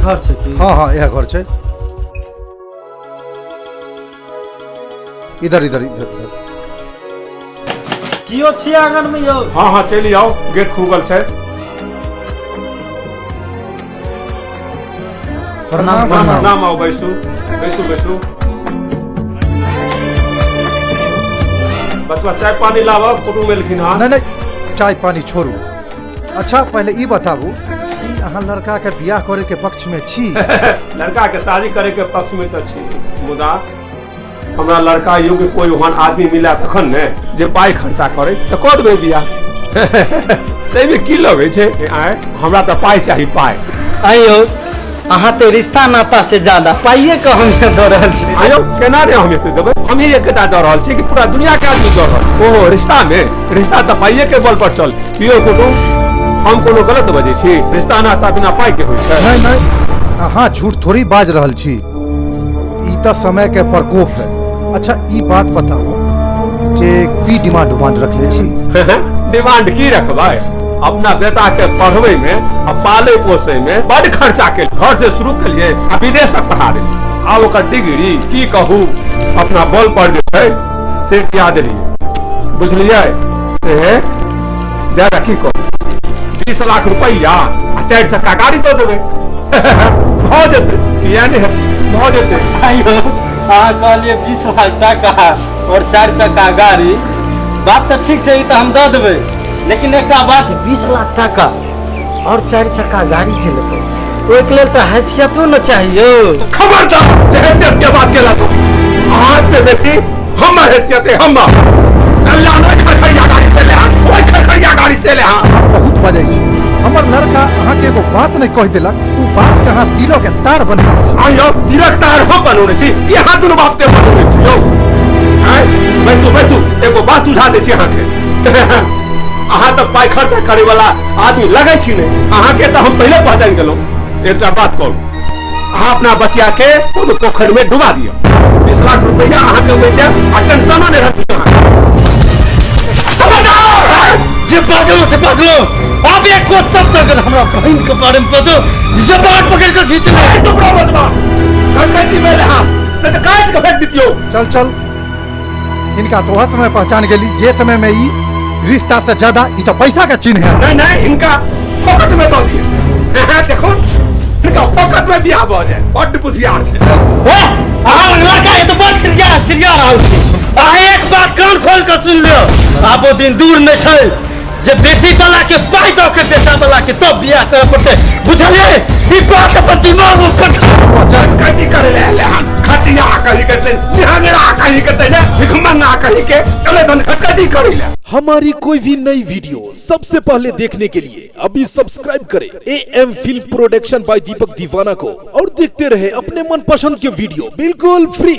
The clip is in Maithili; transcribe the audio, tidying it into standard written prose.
घर छै की? हाँ हाँ, इएह घर छै। इधर इधर इधर इधर। कियो छी आंगन में यौ? हाँ हाँ, चलि आउ, गेट खुगल छै। प्रणाम प्रणाम। नाम आउ, बैसू बैसू बैसू। बचवा चाय पानी लाबऽ, कुटुम्ब एलखिन हँ। नहीं नहीं, चाय पानी छोड़ू। अच्छा पहले ई बताबू कि अहाँ लड़का के बियाह करे के पक्ष में छी? लड़का के शादी करे के पक्ष में तो छी, मुदा हमरा लड़का योग्य कोई ओहन आदमी मिला तखन ने जे पाई खर्चा करे तो कऽ देबै बियाह। ताहिमे की लगै छै? आँय, हमरा तऽ पाइ चाही, पाइ। आइयो अहाँ तो रिश्ता नाता से ज्यादा पाइये के हम दऽ रहल छी। आइयो केना रे हम एते देबै? हम ही एकटा दऽ रहल छी कि पूरा दुनिया के आदमी दऽ रहल छी? ओहो रिश्ता में, रिश्ता तऽ पाइये के बल पर चल। कियो कुटुम, हम कोनो गलत बजै छी? रिश्ता नाता बिना पाइ के होइ छै? नहीं नहीं, अहाँ झूठ थोड़ी बाज रहल छी, ई तऽ समय के प्रकोप है। अच्छा ई बात बताओ जे की डिमांड उमांड रखले छी? डिमांड की रखबै? अपना बेटा के पढ़बै में आ पाले पोसे में बड खर्चा के घर से शुरू केलिए आ विदेश तक पढ़ा देलिए। आ ओकर डिग्री की कहू, अपना बल पर जे छै से दिया देलिए, बुझलिए? से ज्यादा की कहू, 20 लाख रुपया आ 4 चक्का गाड़ी दऽ देबै, भऽ जेतै। किया नहि हेतै, भऽ जेतै। आइयो अहाँ कहलिए 20 लाख टाका और 4 चक्का गाड़ी, बात तऽ ठीक छै, ई तऽ हम दऽ देबै, लेकिन एकटा बात, 20 लाख टाका और 4 चक्का गाड़ी जे लेबै ओहिके लेल तऽ हैसियतो न चाहिए। खबरदार जे हैसियत के बात केला तू, अहाँ से बेसी हमर हैसियत है, हमर। अल्लाह ने खरखरिया गाड़ी से ले आ, ओहि खरखरिया गाड़ी से ले आ। अहाँ बहुत बजै छी। हमर लड़का अहाँ के एगो बात नहीं कहि देलक, उ बात के अहाँ तिलक के तार बनेने छी। आइयो तिलक तार हम बनौने छी, यहाँ दुनू बाप के बनौने छी यौ। आँय बैसू बैसू, एगो बात सुझा दै छी अहाँके। अहाँ तऽ पाइ खर्चा करे वाला आदमी लगै छी ने, अहाँके तऽ हम पहिले पहचानि गेलहुँ। एकटा बात कहू, अहाँ अपना बचिया के कोनो पोखरि में डुबा दियौ, 20 लाख रुपया अहाँके उड़ि जायत आ टेंशनो नहि रहत अहाँके। जे बाजलो से बाजलो, आब एक शब्द अगर हमरा बहिन के बारे में बजो, जबान पकड़ के खींच ले। चुप रहो बचवा, घरकैती में ले हाँ, नहीं तो काट के फेंक दितियो। चल चल, इनका तो हर समय पहचान गेली, जे समय में ई रिश्ता से ज्यादा ई तो पैसा का चिन्ह है। नहीं नहीं, इनका फोकट में दऽ दिए। देखो इनका फोकट में बियाह भऽ जाए, बड्ड बुधियार छै। अहाँ लड़का ये तो बड़ छिड़िया छिड़िया रहल छी। अहाँ एक बात कान खोल के सुन लियौ, आब ओ दिन दूर नहीं छै जे बेटी वाला के पाई दऽ के बेटा वाला के तब बियाह करऽ पड़तै, बुझलियै? ई बात अपन दिमाग में कथी करे ले ले हन, खटिया कही के निहंगरा कही के ने भिखमंगा कही के चले धन कथी करे ले। हमारी कोई भी नई वीडियो सबसे पहले देखने के लिए अभी सब्सक्राइब करें AM film production by Deepak Deewana को और देखते रहे अपने मनपसंद के वीडियो बिल्कुल फ्री।